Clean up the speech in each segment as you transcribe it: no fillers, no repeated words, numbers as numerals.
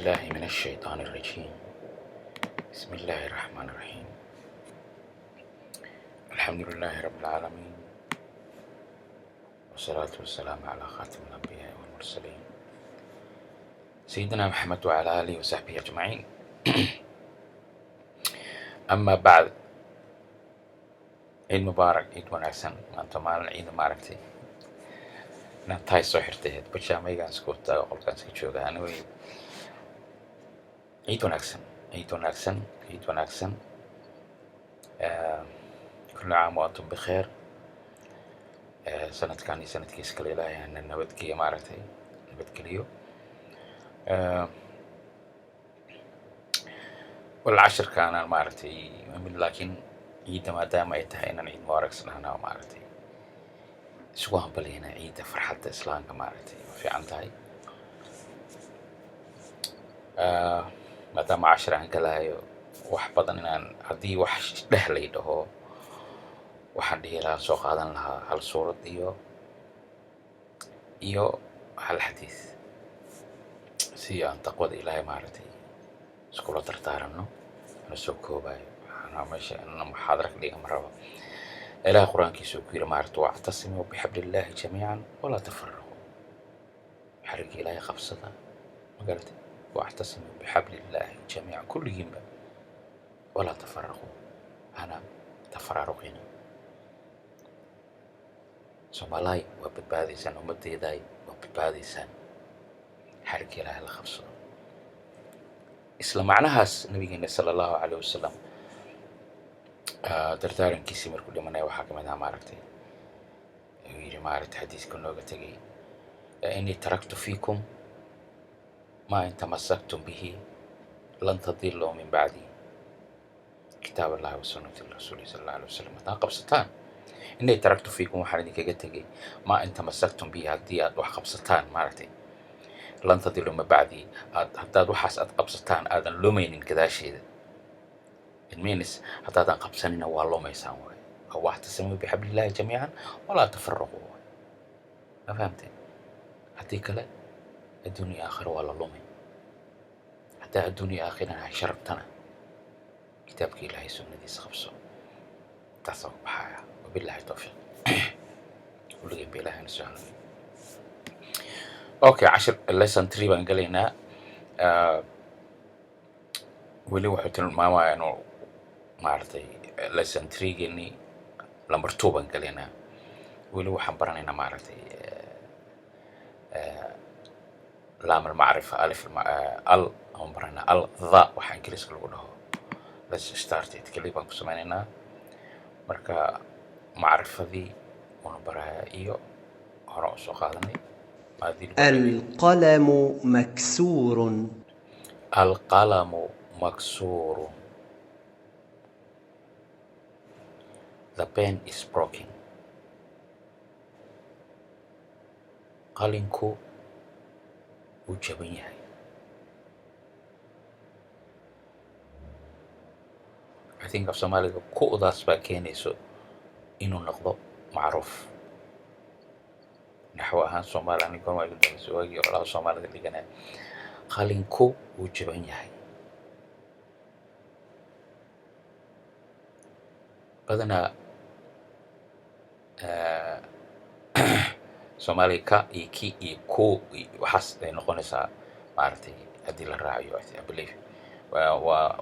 بالله من الشيطان الرجيم. بسم الله الرحمن الرحيم. الحمد لله رب العالمين، والصلاة والسلام على خاتم الأنبياء والمرسلين، سيدنا محمد وعلى آله وصحبه أجمعين. أما بعد، ciid mubaarak, ciid wanaagsan. Maanta maalin ciida, maaragtay, inaan taay soo xirtay, bajaamaygaan iska wataa, qolkaan iska jooga. Anyway, ciid wanaagsan, ciid wanaagsan, ciid wanaagsan. كل عام وأنتم بخير. Sanadkan iyo sanadkiisa kale Ilaahay hana nabadgeeyo, maaragtay, nabadgeliyo. Wal cashirkaanaan, maaragtay, mid, laakiin ciidda maadaama ay tahay inaan ciid mubaarak isdhahnaa, maaragtay, isugu hambalyana ciidda, farxadda islaamka, maaragtay, waa fiican tahay. Maadaama cashir aan galayo, wax badan inaan haddii wax dheh lay dhaho, waxaan dhihi lahaa, soo qaadan lahaa hal suurad iyo hal xadiis si aan taqwada Ilaahay, maaragtay, iskula dardaaranno. Ana soo koobayo, waxaana meesha inaan muxaadara ka dhiga ma rabo. Ilaahay Qur-aankiisa uu ku yidhi, maaragtay: واعتصموا بحبل الله جميعا ولا تفرقوا. Xarigga Ilaahay qabsada, ma garatay? واعتصموا بحبل الله جميعا, kulligiinba, ولا تفرقوا, hana tafaraaruqina. Soomaalaay, waa badbaadaysaan. Ummaddeedaay, waa badbaadaysaan xarigga Ilaahay la qabsado. Isla macnahaas nabigeena sala Allahu caleyh wasalam dardaarankiisii markuu dhimanaya waxaa ka mid ah, maaragtay, uu yidhi, maaragtay, xadiiska nooga tegay: إني تركت فيكم ما إن تمسكتم به لن تضلوا من بعدي، كتاب الله وسنة رسوله صلى الله عليه وسلم. Haddaan qabsataan, إني تركت فيكم, waxaan idinkaga tegay, ما إن تمسكتم به, haddii aad wax qabsataan, maaragtay, لن تضلوا من بعدي, aad haddaad waxaas aad qabsataan, aadan lumaynin gadaasheeda. It means haddaadan qabsanina, waa lumaysaan waay. واعتصموا بحبل الله جميعا ولا تفرقوا waay. Ma fahamteen? Haddii kale adduun iyo aakhiro waa la lumay. Haddaa adduun iyo aakhirana hay sharabtana, kitaabka Ilaahay, sunnadiisa qabso. Taasaa ku baxaya. Wabillahi tawfiiq. Kulligeen ba Ilaahayna soo hanuuniyo. Okay, cashir lesson 3 baan gelaynaa. Weli wuxuu tilmaamayaa inuu, maaragtay, lesson 3-geenii number 2 baan gelaynaa. Weli waxaan baranaynaa, maaragtay, لام المعرفة, ألف ال aan baranaynaa, ال, the, waxa Ingiriiska lagu dhaho. Let's start it. Keli baan ku sameynaynaa. Marka macrifadii uuna baraya iyo hore u soo qaadanay maadii lagu celiyay. القلم مكسور. القلم مكسور. The pen is broken. Qalinku wuu jaban yahay. I think af Soomaaliga ku'daas baa keenayso inuu noqdo macruuf naxwo ahaan. Soomaali aniga goorma igu dambeysay? Waagii ololaha Soomaalida dhiganaya. Qalinku wuu jaban yahay. Badanaa Soomaaliga ka iyo ki iyo ku iyo waxaas ay noqonaysaa, maaragtay, haddii la raaciyo. I believe waa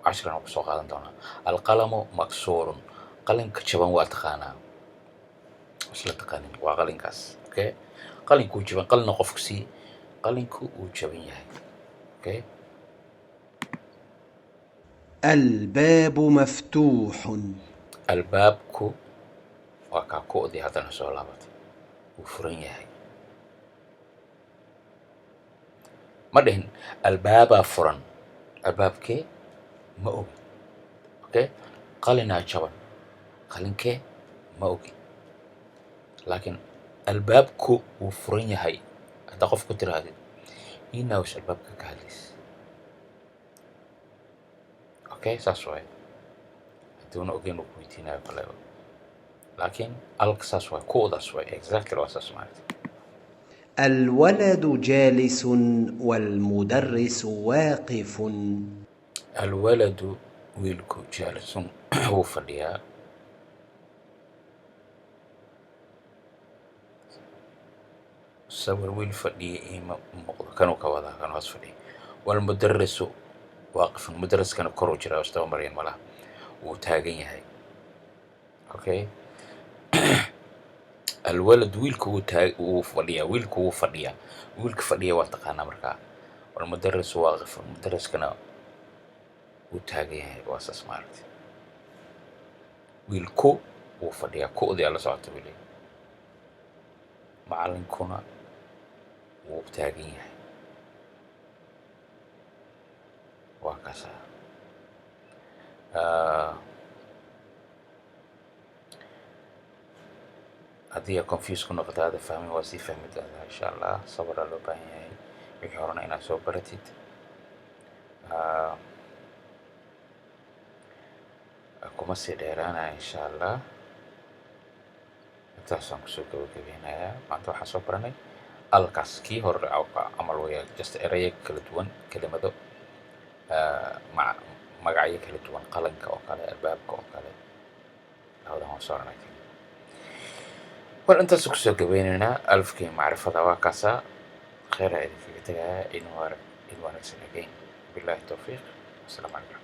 cashirkan kusoo qaadan doonaa. القلم مكسور, qalinka jaban waa taqaanaa, isla taqaanin, waa qalinkaas. Okay, qalinku wuu jaban, qalina qofku sii, qalinku wuu jaban yahay. Okay. الباب مفتوح. Albaabku, waa kaa ku'dii haddana soo laabatay, wuu furan yahay. Ma dhihin albaabaa furan, albaabkee ma ogi. Okay, qalinaa jaban, qalinkee ma ogi, laakiin albaabku wuu furan yahay haddaa qof ku tirahdid, he knows albaabka ka hadlaysa. Okay, saas waay. Hadduuna ogeyn, uu ku weydiinayo kale, laakiin alka saas waay, kuwdaas waay, exactly waa saas, maaragtay. الولد جالس والمدرس واقف. Alwaladu, wiilku, jaalisun, wuu fadhiyaa. Sawir wiil fadhiya iima muuqdo, kanuu ka wadaa, kan hoos fadhiya. Walmudarisu waaqifun, mudariskana koruu jiraa, istaba maryan malaha, wuu taagan yahay. Okay, alwalad, wiilku wuu taag, wuu fadhiyaa, wiilku wuu fadhiyaa, wiilka fadhiya waa taqaanaa. Markaa walmudarisu waaqifun, mudariskana wuu taagan yahay. Waa saas, maaragtay? Wiilku wuu fadhiyaa, ku'dii la socota buu leeyahay, macalinkuna wuu taagan yahay. Waa kaasaa. Haddii aad confuse ku noqoto, aada fahmin, waa sii fahmi doontaa insha Allah. Sabaraa loo baahan yahay, wixii horena inaad soo baratid. Kuma sii dheeraanaya insha Allah, intaasaan kusoo gabagabeynayaa. Maanta waxaan soo baranay alkaas, kii hore camal weya, just erayo kala duwan, kelimado, magacyo kala duwan, qalanka oo kale, albaabka oo kale, labadan waan soo aranay. War, intaas kusoo gabeynaynaa alifkii macrifada. Waa kaasaa, kheyra idinkaga tegaya, in wanaagsan again. Billahi towfiiq, wasalaamu calaykum.